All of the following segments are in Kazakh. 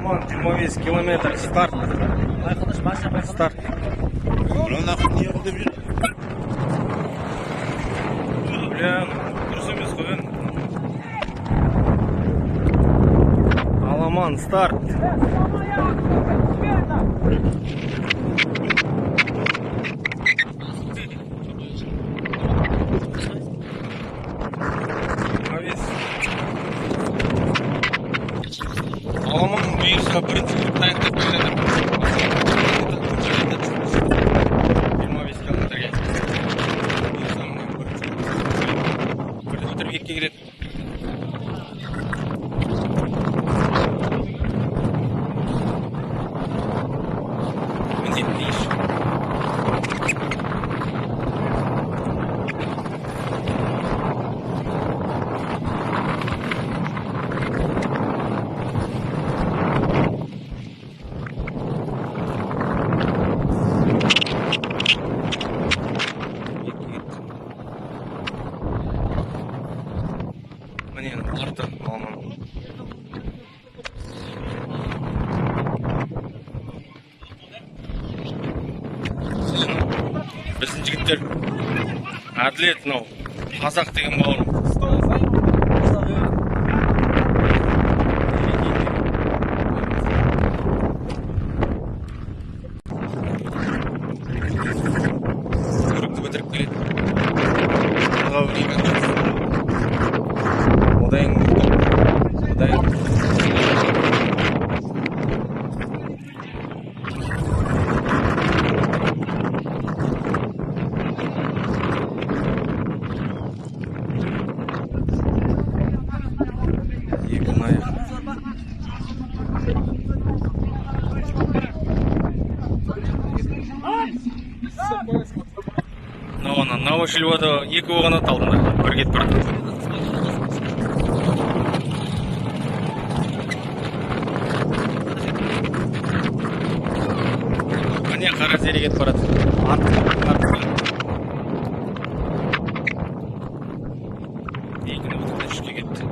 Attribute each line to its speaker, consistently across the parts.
Speaker 1: Аламан 25 километр старт. Старт. Бля, дұрыс емес қой енді. Аламан старт. Аламан бұйырса бірінші кругты аяқтап келе жатыр. 25 километрге. Бұйырса міне бірінші бірді бітіріп екіге келеді. Міндетті дейші. Міне арты Аламан. Біздің жігіттер Әділет мынау қазақ деген бауырым. Кругты бітіріп келеді. Одан мынау ана Новошильвада екі оған ат алдында бір кетіп барады. Міне Қара Зере кетіп барады. Екіні бітірді, үшке кетті.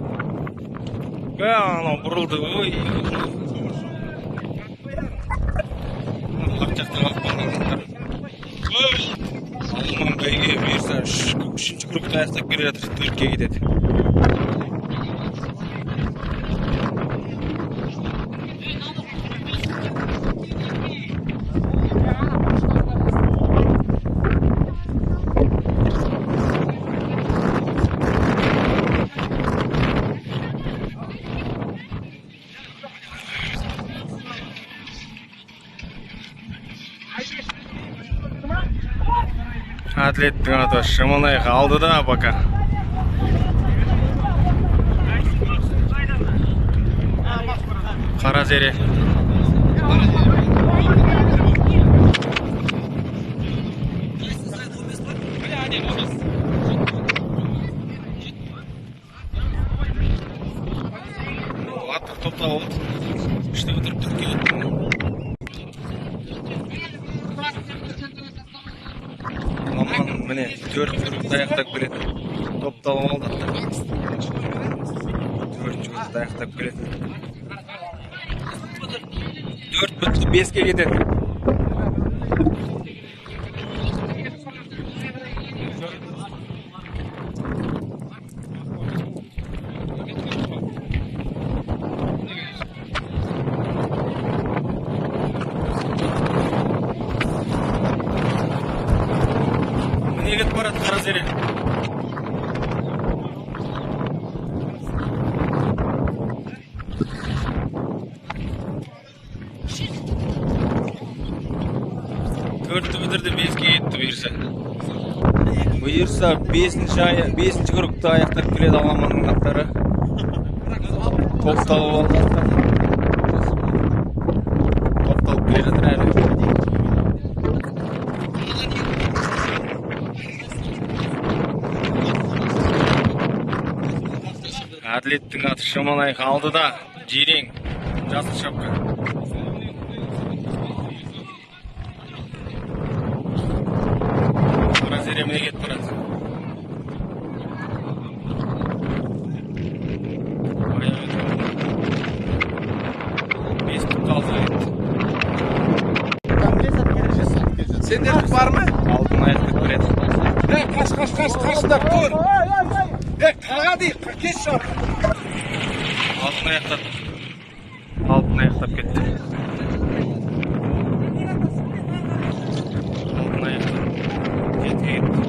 Speaker 1: Анау бұрылды. Ой, арт жақта қалып қалған аттар. Аламан бәйге бұйырса үшінші кругты аяқтап келе жатыр, төртке кетеді. Әділеттің аты Шыманайық алдыда пока. Қара Зере. Аттық топтап алды. Үшті бітіріп төртке кетті. Аламан міне төрт кругты аяқтап келеді. Топталып алды аттар. Төртінші кругты аяқтап келеді. Төрт бітті, беске кетеді. Міне кетіп барады Қара Зере. Төртті бітірді, беске кетті бұйырса. Бұйырса бесінші кругты аяқтап келеді Аламанның аттары. Топталып алды аттар. Топталып келе жатыр әлі. Әділеттің аты Шыманайық алдыда. Жирең, жасыл шапка. Қара Зере міне кетіп барады. Бес
Speaker 2: Сендердікі бар ма?
Speaker 1: Алтын аяқтап келеді.
Speaker 2: Е, қаш, қаш, қаш, қашыңдар, тұр. Е, қаға дейік, кеш шар.
Speaker 1: Алтын аяқтап. Алтын аяқтап кетті. Алтын аяқтап. Жетіге кетті.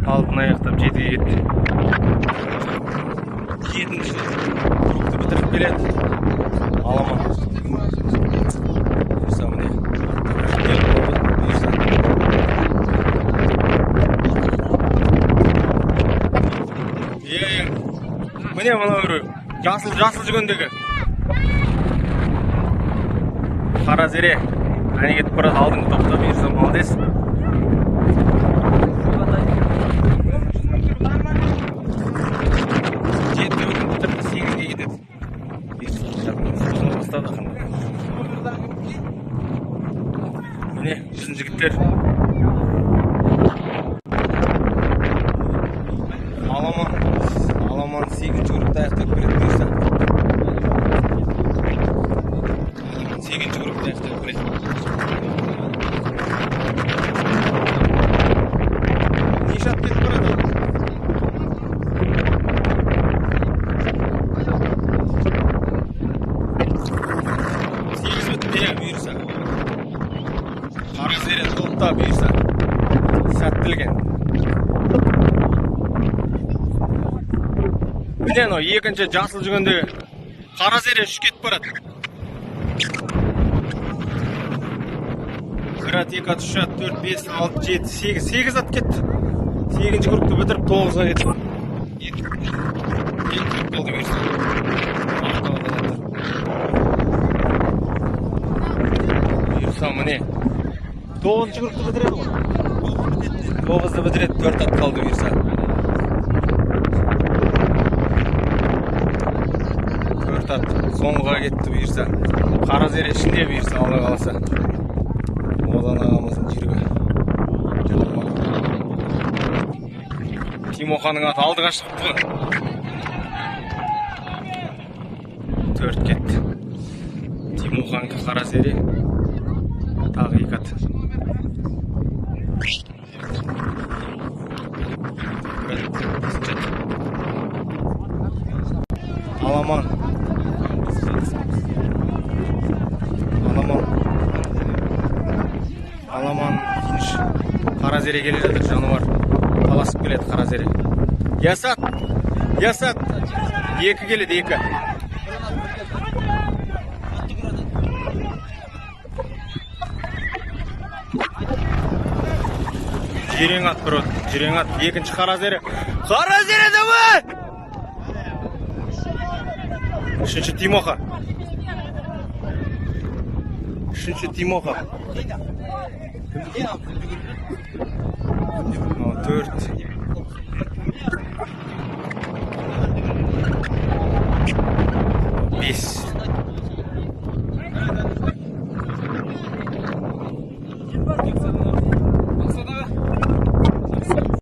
Speaker 1: Алтын аяқтап жетіге кетті. Жетінші кругты бітіріп келеді. Аламан. Бұйырса, міне. Келіп болды, бұйырса. Иә, иә. Міне, мынау біреу. Жасыл, жасыл жүгендегі. Қара зере. Әне кетіп барады алдыңғы топта, бұйырса, молодец. Жеті өтіп бітірді, сегізге кетеді. Бастады. Міне, біздің жігіттер. Аламан, Аламан сегізінші кругты аяқтап келеді, бұйырса. Аламан сегізінші кругты аяқтап келеді. Неше ат кетіп барады? Сегіз бітті, иә, бұйырса. Қара зере топта, бұйырса. Сәттілік енді. Міне, анау екінші жасыл жүгендегі қара зере үш кетіп барады. Бір ат, екі ат, үш ат, төрт, бес, алты, жеті, сегіз. Сегіз ат кетті. Сегізінші кругты бітіріп, тоғызға кетті. Екі круг болды, бұйырса. Ақталады аттар. Бұйырса, міне. Тоғызыншы кругты бітіреді ғой. Тоғызды бітіреді, төрт ат қалды, бұйырса. Төрт ат соңғыға кетті, бұйырса. Қара зере ішінде, бұйырса, Алла қаласа. Одан ағамыздың жүйрігі. Тимоханың аты алдыға шығыпты ғой. Төрт кетті. Тимоханікі қара зере. Тағы екі ат. Бір ат, бесінші ат. Аламан. Аламан. Аламан финиш. Қара зере келе жатыр, жануар. Таласып келеді қара зере. Ясат. Ясат. Екі келеді, екі. Жирен ат бір от. Жирен ат. Екінші қара зере. Қара зере, давай! Үшінші Тимоха. Үшінші Тимоха. Мынау төрт.